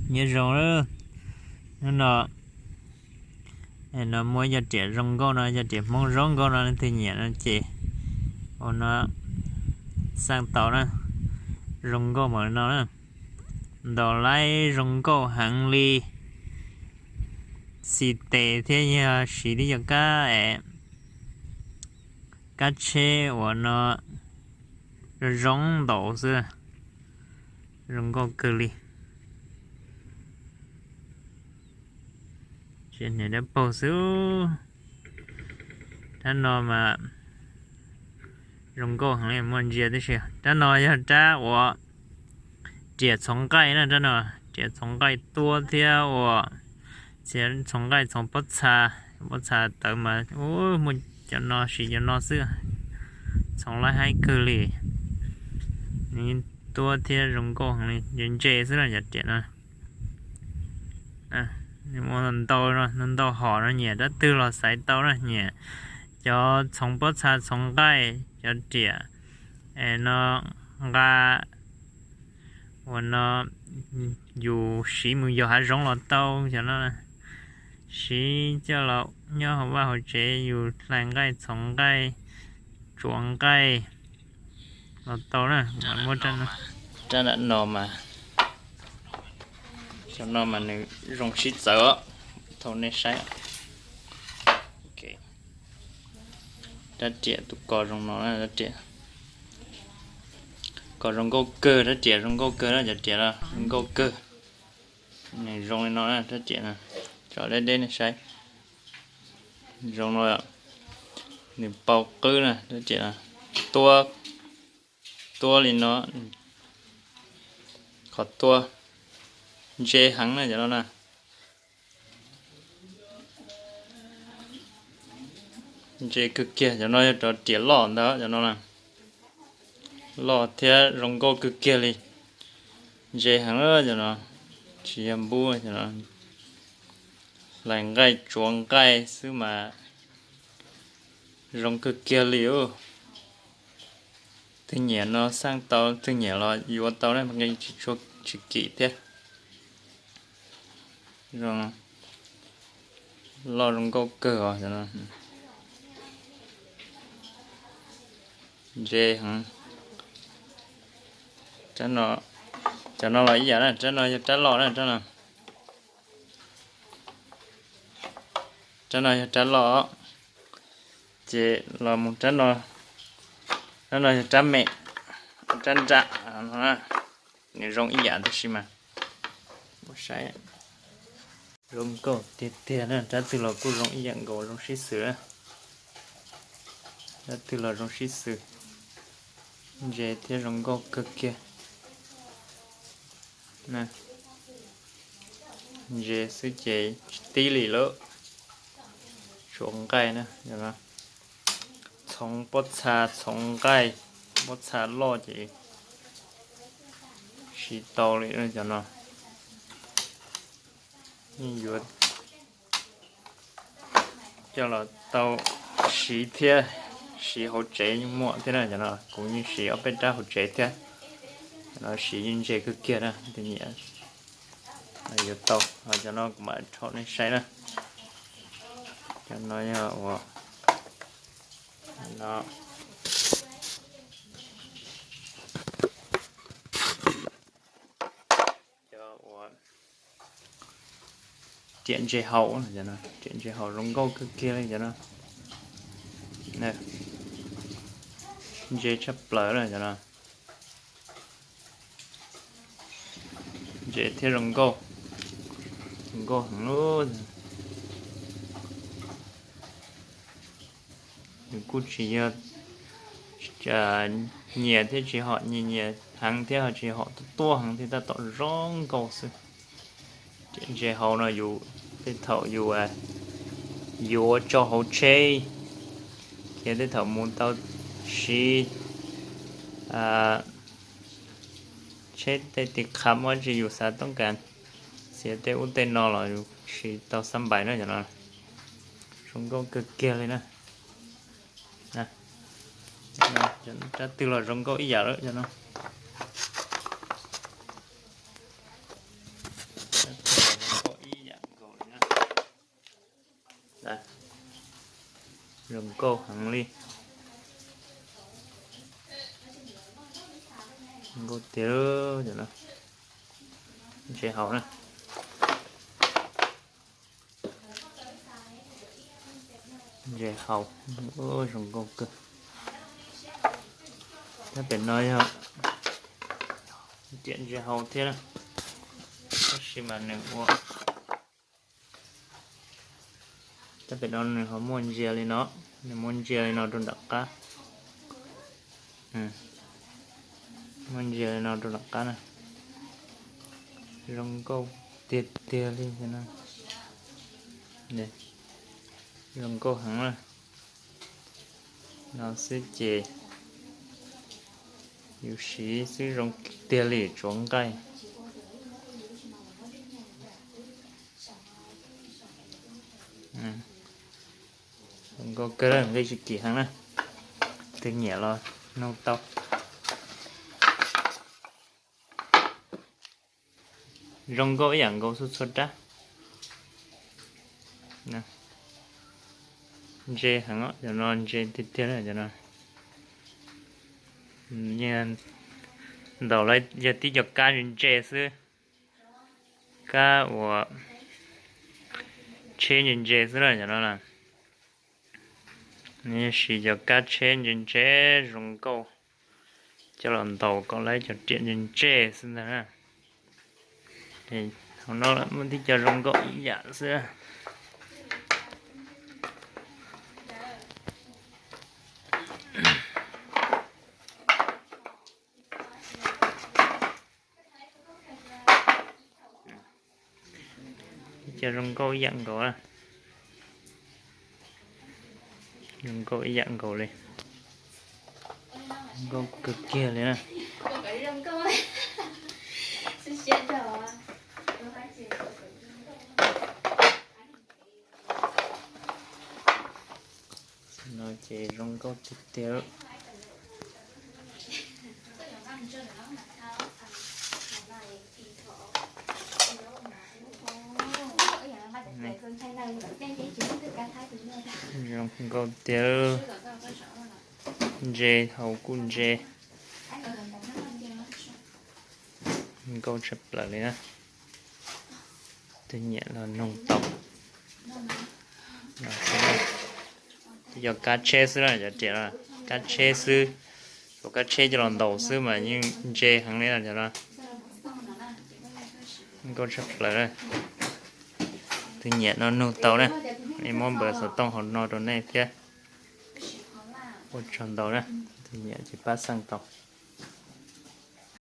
Nyob zoo, hnub no, no muaj ib co riam zoo nkauj no, co riam Hmoob zoo nkauj no, leej twg nyiam no ces ua no xaj tau na, zoo nkauj npaum li no na, ntaus laib zoo nkauj heev li, xis tes thiab yog siv tib co kab, kab tsheb uas no zoo ntaus xwb, zoo nkauj kawg li. Tsis niam dab paug xwb. Rab no mas zoo nkauj heev li, muaj ntsia tib si. Rab no yog rab uas riam txhoov nqaij na, rab no riam txhoov nqaij tuab thiab ua txhoov nqaij txhoov pob txha, pob txha tawv mas muaj cov no siv cov no xwb, txhoov laib haib kawg li. Nws tuab thiab zoo nkauj heev li, ntse ntse xwb na cov riam no. Ntau ntau hom no nyiam rab twg los xaiv tau na, nyiam cov txhoov pob txha txhoov nqaij, cov riam no nqa uas no yus siv mus yos hav zoov los tau, cov no siv coj los nyob hauv vaj hauv tsev, yus hlais nqaij txhoov nqaij, tsuav nqaij los tau na. Muab rab no mas, cov no mas nws zoo sib txawv os, thaum nej saib. Rab riam tus ko zoo no, rab riam ko zoo nkauj kawg, rab riam zoo nkauj kawg na, cov riam zoo nkauj kawg. Nws zoo li no na, rab riam no, tso deb deb nej saib, zoo no, nws pau qwb na, rab riam no, tuab, tuab li no, qhov tuab ntse heev na cov no na. Ntse kawg kiag, cov no yog cov riam loj ntag, cov no na, loj thiab zoo nkauj kawg kiag li. Ntse heev cov no, tsis yog npub, cov no hlais nqaij tsuav nqaij xwb mas zoo kawg kiag li. Tus nyiam no xaj tau, tus nyiam los yuav tau na, nqi tsis tshua, tsis kim thiab. Loj zoo nkauj kawg os. Ntse heev. Cov no los ib yam na, rab no yog rab loj na, rab no, rab no yog rab loj, ces los mus rab no, rab no yog rab me, rab nram, nws zoo ib yam tab sis mas mus saib. Zoo nkauj tiag tiag na, rab twg los kuj zoo ib yam nkaus, zoo sib xws. Rab twg los zoo sib xws, ntse thiab zoo nkauj kawg kiag. Ntse xwb ces tsis tib li lawm. Tsuav nqaij na, txhoov pob txha, txhoov nqaij, pob txha loj ces siv tau li cov no. Yeej yuav coj los tau siv thiab, siv hauv tsev yeej muaj thiab na, cov no kuv yeej siv ob peb rab hauv tsev thiab. Cov no siv yeej ntse kawg kiag na, tus nyiam yuav tau. Cov no kuv mam rho nej saib na. Cov no yog ua no, cov ua riam ntses haus, riam ntses haus zoo nkauj kawg kiag li cov no. Ntse tshaj plaws na cov no. Ntse thiab zoo nkauj, zoo nkauj heev lub. Nws kuj tsis yog nyias thiab tsis hom nyias nyias heev thiab ho tsis hom tuaj tuaj heev thiab, tab tom zoo nkauj xwb. Riam ntses haus no yus tej thaum yus yuav tso hauv tsheb, thiab tej thaum mus tau siv tsheb tej tiv qhav muaj tsis yus xav toob kas txiav tej ub tej no los yus siv tau xab npais na cov no. Zoo nkauj kawg kiag li na. Rab twg los zoo nkauj ib yam lawm cov no. Zoo nkauj heev li. Zoo nkauj tiag cov no. Ntses haus na. Ntses haus, zoo nkauj kawg. Tab pem no yog riam ntses haus thiab na, tab sis mas nws ua, tab pem no nws ho muaj ntsia li no, nws muaj ntsia li no rau nram qab, muaj ntsia li no rau nram qab na. Zoo nkauj tiag tiag li no. Zoo nkauj heev na. No xwb ces yus siv xwb zoo tiag li tsuav nqaij. Zoo nkauj kawg, nqi tsis kim heev na. Tus nyiam los nug tau. Zoo nkauj ib yam nkaus txhua txhua rab. Ntse heev, cov no ntse tiag tiag cov no. Ntaus lawv yog tib co kab ntse ntse xwb, kab uas tsheb ntse ntse xwb na cov no na. Nws yog siv cov kab tsheb ntse ntse zoo nkauj coj los ntaus kom lawv cov riam ntse ntse xwb ntag na. Hauv no muaj tib co zoo nkauj ib yam xwb. Ib co zoo nkauj ib yam nkaus, zoo nkauj ib yam nkaus li, nkauj kawg kiag li na. No ces zoo nkauj tiag tiag. Zoo nkauj tiag. Ntse haus kuj ntse. Nkauj tshaj plaws li na. Tus nyiam los nug tau. Cov kab tsheb xwb na, cov riam no kab tsheb xwb. Cov kab tsheb coj los ntaus xwb mas yeej ntse heev li no. Nkauj tshaj plaws. Tus nyiam no nug tau na, es muab npawb xov tooj hauv no rau nej thiab. Ua tsaug ntau na, tus nyiam ces pab xeej tau.